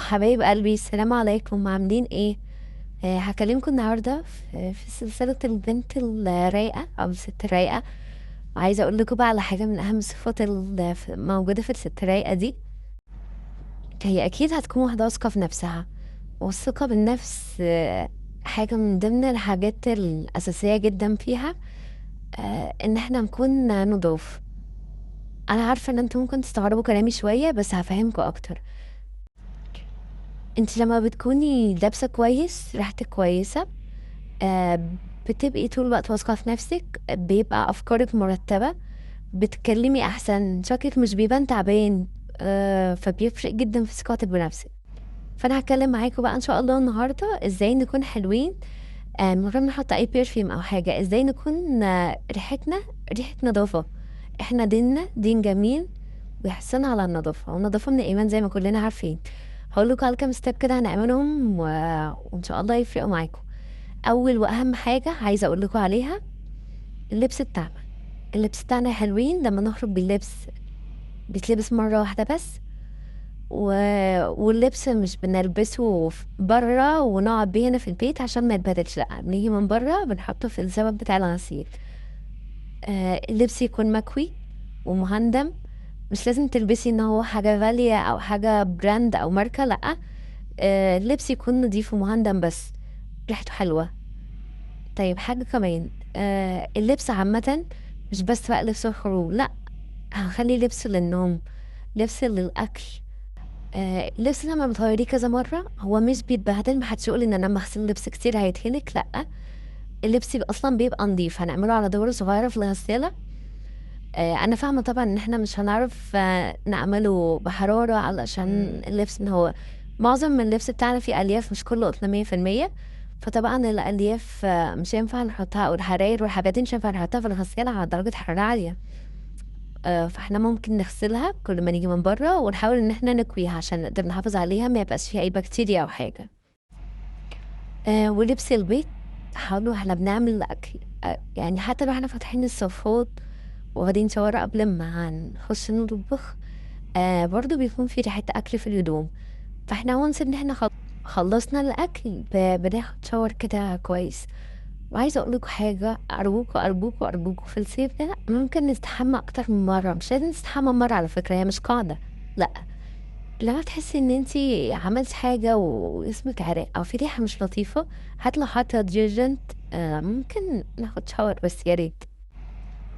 حبايب قلبي، السلام عليكم. عاملين ايه؟ هكلمكم النهارده في سلسلة البنت الرايقه او الست الرايقه. وعايزه اقول لكم بقى على حاجة من اهم الصفات اللي موجودة في الست الرايقه دي. هي اكيد هتكون واحدة واثقة في نفسها، والثقة بالنفس حاجة من ضمن الحاجات الاساسية جدا فيها، ان احنا نكون نضاف. انا عارفه ان انتم ممكن تستغربوا كلامي شوية، بس هفهمكم اكتر. انت لما بتكوني لابسه كويس، ريحتك كويسة، بتبقي طول الوقت واثقة في نفسك، بيبقى افكارك مرتبه، بتتكلمي احسن، شكلك مش بيبان تعبان، فبيفرق جدا في ثقتك بنفسك. فانا هتكلم معاكم بقى ان شاء الله النهارده ازاي نكون حلوين، من غير ما نحط اي perfume او حاجة، ازاي نكون ريحتنا ريحه نظافة. احنا ديننا دين جميل ويحسنا على النظافة، والنظافة من الايمان زي ما كلنا عارفين. هقول لكم على كام step كده هنعملهم وان شاء الله يفرقوا معاكم. اول واهم حاجة عايزه اقول لكم عليها اللبس بتاعنا. اللبس بتاعنا حلوين لما نخرج باللبس بيتلبس مرة واحدة بس، واللبس مش بنلبسه بره ونقعد بيه هنا في البيت عشان ما يتبهدلش، لا بنيجي من بره بنحطه في الزبد بتاع الغسيل. اللبس يكون مكوي ومهندم، مش لازم تلبسي ان هو حاجة غالية او حاجة brand او ماركة، لا، اللبس يكون نظيف ومهندم بس ريحته حلوة. طيب حاجة كمان، اللبس عامة مش بس بقى لبس الخروج، لا هنخلي لبس للنوم، لبس للأكل. اللبس لما بتغيريه كذا مرة هو مش بيتبهدل. محدش يقول ان انا لما اغسل لبس كتير هيتهلك، لا اللبس اصلا بيبقى نظيف. هنعمله على دورة صغيرة في الغسالة. انا فاهمة طبعا ان احنا مش هنعرف نعمله بحرارة علشان اللبس ان هو معظم من اللبس بتاعنا فيه الياف، مش كله قطن مية في المية، فطبعا الالياف، مش هينفع نحطها، او الحراير والحاجات دي مش هينفع نحطها في الغسالة على درجة حرارة عالية. فاحنا ممكن نغسلها كل ما نيجي من بره، ونحاول ان احنا نكويها عشان نقدر نحافظ عليها ما يبقاش فيها اي بكتيريا او حاجة. ولبس البيت حاولوا احنا بنعمل اكل، حتى لو احنا فاتحين الصفات واخدين شاور قبل ما هنخش نطبخ، برضو بيكون في ريحة اكل في الهدوم. فاحنا وانس ان احنا خلصنا الاكل بناخد شاور كده كويس. وعايزه اقول لكم حاجة، ارجوكوا ارجوكوا ارجوكوا في الصيف ده ممكن نستحمى اكتر من مرة، مش لازم نستحمى مرة على فكرة، هي مش قاعدة، لا لما تحسي ان انتي عملتي حاجة واسمك عرق او في ريحه مش لطيفة، هات لو حاطه detergent، ممكن ناخد shower، بس يا ريت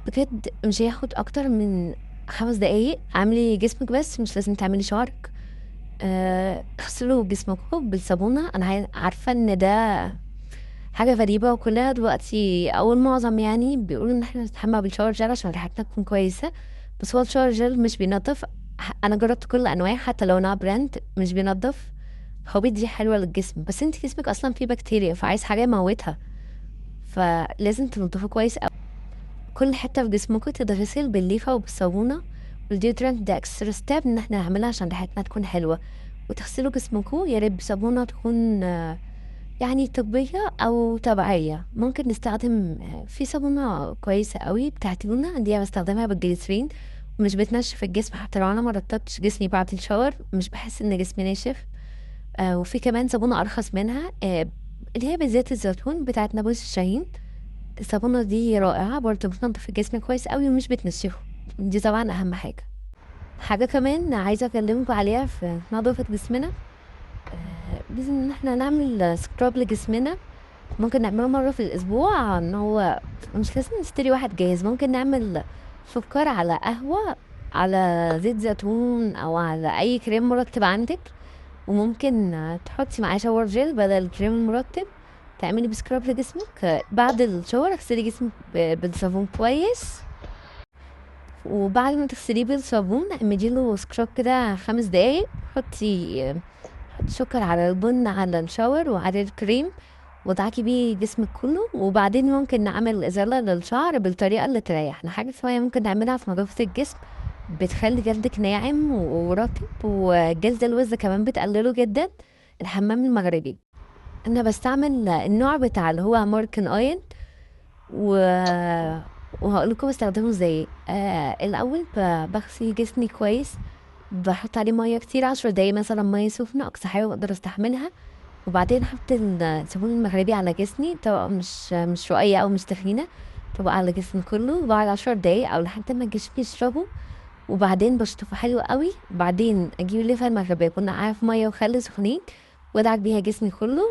بجد مش هياخد اكتر من 5 دقايق. اعملي جسمك بس، مش لازم تعملي شعرك. اغسلوا جسمكم بالصابونه. انا عارفه ان ده حاجة غريبة، وكلنا دلوقتي او المعظم بيقولوا ان احنا نستحمى بال shower gel عشان ريحتنا تكون كويسة، بس هو ال shower gel مش بينظف. انا جربت كل الانواع حتى لو نوع brand مش بينظف. هو بيدي حلوة للجسم، بس انت جسمك اصلا فيه بكتيريا فعايز حاجة يموتها، فلازم تنظفه كويس قوي. كل حتة في جسمكم تتغسل بالليفه وبالصابونه وال deodorant. ده extra step ان احنا نعملها عشان ريحتنا تكون حلوة. وتغسلوا جسمكم يا ريت بصابونه تكون طبية او طبيعية. ممكن نستخدم في صابونه كويسة قوي بتاعت لونا، دي انا بستخدمها بالجليسرين ومش بتنشف الجسم، حتى لو انا ما رطبتش جسمي بعد ال shower مش بحس ان جسمي ناشف. وفي كمان صابونه ارخص منها، اللي هي بزيت الزيتون بتاعت نابلس الشاهين. الصابونه دي رائعة برضه، بتنظف الجسم كويس قوي ومش بتنشفه، دي طبعا اهم حاجة. حاجة كمان عايزه اكلمكم عليها في نظافة جسمنا، لازم ان احنا نعمل scrub لجسمنا. ممكن نعمله مرة في الاسبوع، ان هو مش لازم نشتري واحد جاهز، ممكن نعمل سكر على قهوة على زيت زيتون او على اي كريم مرطب عندك، وممكن تحطي معاه shower gel بدل الكريم المرطب، تعملي ب scrub لجسمك. بعد ال shower اغسلي جسمك بالصابون كويس، وبعد ما تغسليه بالصابون اعملي له scrub كده 5 دقايق. حطي سكر على البن على ال shower وعلى الكريم وادعكي بيه جسمك كله. وبعدين ممكن نعمل ازالة للشعر بالطريقة اللي تريحنا. حاجة شوية ممكن نعملها في نظافة الجسم بتخلي جلدك ناعم ورطب، وجلد الوز كمان بتقلله جدا. الحمام المغربي انا بستعمل النوع بتاع اللي هو Moroccan oil، وهقول لكم بستخدمه ازاي. الاول بغسل جسمي كويس، بحط عليه مية كتير 10 دقايق مثلا، مية سخنة اقصى حاجة بقدر استحملها، وبعدين احط الصابون المغربي على جسمي، طبقه مش رقيقه او مش تخينة، طبقه على جسمي كله، بعد 10 دقايق او لحد ما جسمي يشربه، وبعدين بشطفه حلو قوي. بعدين اجيب الليفه المغربية كنا عارف في مية وخل سخنين، وادعك بيها جسمي كله،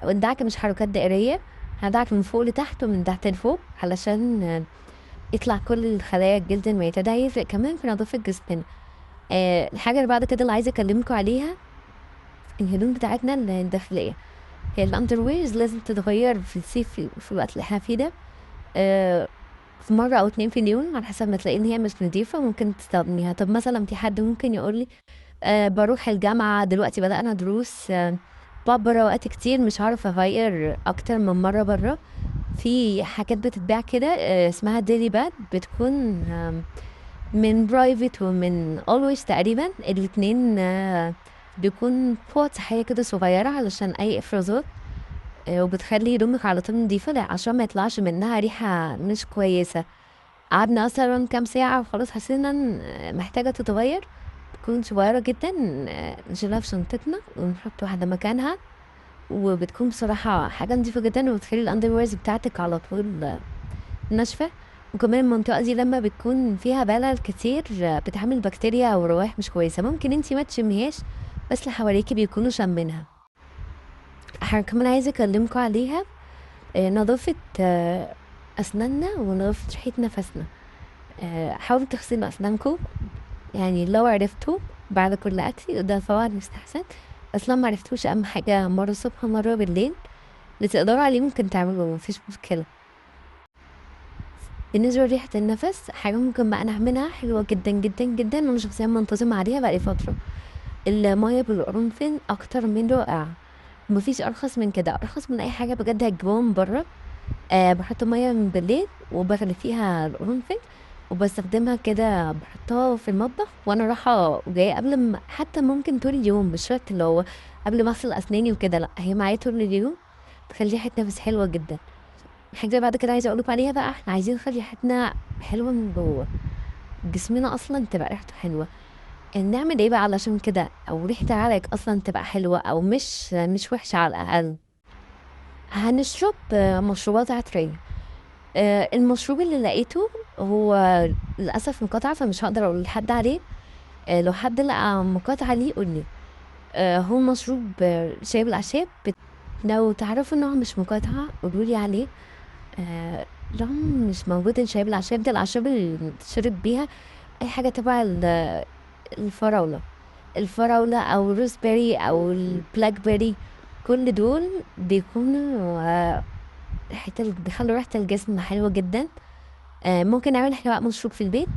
والدعك مش حركات دائريه، هدعك من فوق لتحت ومن تحت لفوق علشان يطلع كل الخلايا الجلد الميتة. ده هيفرق كمان في نظافة جسمنا. الحاجة اللي بعد كده اللي عايزه اكلمكم عليها الهدوم بتاعتنا الداخلية، هي ال underwears لازم تتغير في الصيف في الوقت اللي احنا فيه ده، في مرة أو 2 في اليوم على حسب ما تلاقي إن هي مش نظيفة ممكن تستخدميها. طب مثلا في حد ممكن يقول لي، بروح الجامعة دلوقتي بدأنا دروس، بقعد برا وقت كتير مش عارفة أغير أكتر من مرة برا. في حاجات بتتباع كده، اسمها daily pad، بتكون، من برايفت ومن اولويز تقريبا الاتنين، بيكون فوط صحية كده صغيرة علشان أي إفرازات، وبتخلي هدومك على طول نضيفة عشان ما يطلعش منها ريحة مش كويسة. قعدنا مثلا كام ساعة وخلاص حسينا إن محتاجة تتغير، بتكون صغيرة جدا، نشيلها في شنطتنا ونحط واحدة مكانها، وبتكون بصراحة حاجة نضيفة جدا، وبتخلي ال underwears بتاعتك على طول ناشفة. وكمان المنطقة دي لما بتكون فيها بلل كتير بتعمل بكتيريا أو روايح مش كويسة، ممكن انتي ما تشميهاش بس اللي حواليكي بيكونوا شامينها. حاجة كمان عايزة أكلمكم عليها، نظافة، أسناننا ونظافة ريحة نفسنا. حاولوا تغسلوا أسنانكم، لو عرفتوا بعد كل أكل ده طبعا مستحسن، بس لو ما عرفتوش أهم حاجة مرة الصبح ومرة بالليل، اللي تقدروا عليه ممكن تعملوه مفيش مشكلة. بالنسبة لريحة النفس حاجة ممكن بقى نعملها حلوة جدا جدا جدا، وأنا شخصيا منتظمة عليها بقالي فترة، المية بالقرنفل أكتر من رائعة، مفيش أرخص من كده، أرخص من أي حاجة بجد هتجيبوها من بره. بحط مية من بالليل وبغلي فيها القرنفل وبستخدمها كده، بحطها في المطبخ وانا رايحة وجاية قبل ما، حتى ممكن طول اليوم، مش شرط اللي هو قبل ما اغسل اسناني وكده، لا هي معايا طول اليوم، بتخلي ريحه نفس حلوة جدا. الحاجة بعد كده عايزه اقولكم عليها بقى، احنا عايزين نخلي ريحتنا حلوة من جوه، جسمنا اصلا تبقى ريحته حلوة. نعمل ايه بقى علشان كده، او ريحه عرقك اصلا تبقى حلوة او مش وحشة على الاقل؟ هنشرب مشروبات عطريه. المشروب اللي لقيته هو للأسف مقاطعة، فمش هقدر أقول لحد عليه، لو حد لقى مقاطعة ليه قول لي. هو مشروب، شاي بالأعشاب، لو تعرفوا إن هو مش مقاطعة قولوا لي عليه. لو مش موجود الشاي بالأعشاب ده، الأعشاب اللي بتشرب بيها أي حاجة تبع الفراولة، الفراولة أو الروزبيري أو البلاك بيري، كل دول بيكونوا، بيخلوا ريحة الجسم حلوة جدا. ممكن نعمل احنا بقى مشروب في البيت،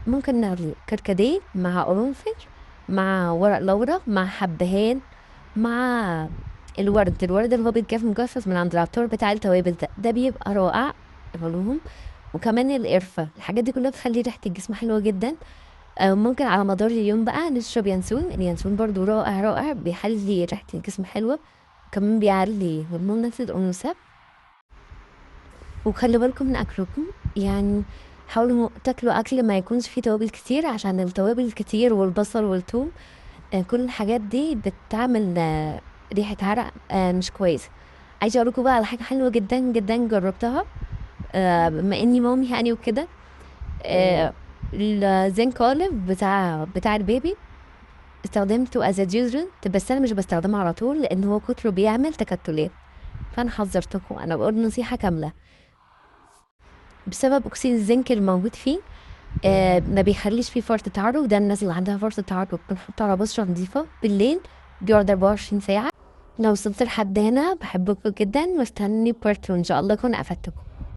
ممكن نعمل كركديه مع قرنفل مع ورق لورا مع حبهان مع الورد، الورد اللي هو بيتجف مجفف من عند العطار بتاع التوابل ده، ده بيبقى رائع علوم. وكمان القرفة، الحاجات دي كلها بتخلي ريحة الجسم حلوة جدا. ممكن على مدار اليوم بقى نشرب ينسون، اليانسون برضو رائع رائع، بيخلي ريحة الجسم حلوة، كمان بيعلي هرمونات الأنوثة. وخلوا بالكم من أكلكم، حاولوا تاكلوا أكل ما يكونش فيه توابل كتير، عشان التوابل الكتير والبصل والثوم، كل الحاجات دي بتعمل، ريحة عرق، مش كويسة. عايزة أقول لكم بقى على حاجة حلوة جدا جدا جربتها، بما إني مامي يعني وكده، الزنك أوليف بتاع البيبي استخدمته as a deodorant، بس أنا مش بستخدمه على طول لأن هو كتره بيعمل تكتلات، فأنا حذرتكم، أنا بقول نصيحة كاملة. بسبب أكسيد الزنك الموجود فيه، ما بيخليش فيه فرط تعرق. ده الناس اللي عندها فرط تعرق بنحطه على بشرة نظيفة بالليل، بيقعد 24 ساعة. لو وصلت لحد هنا بحبكم جدا، واستني بارت 2 إن شاء الله أكون أفدتكم.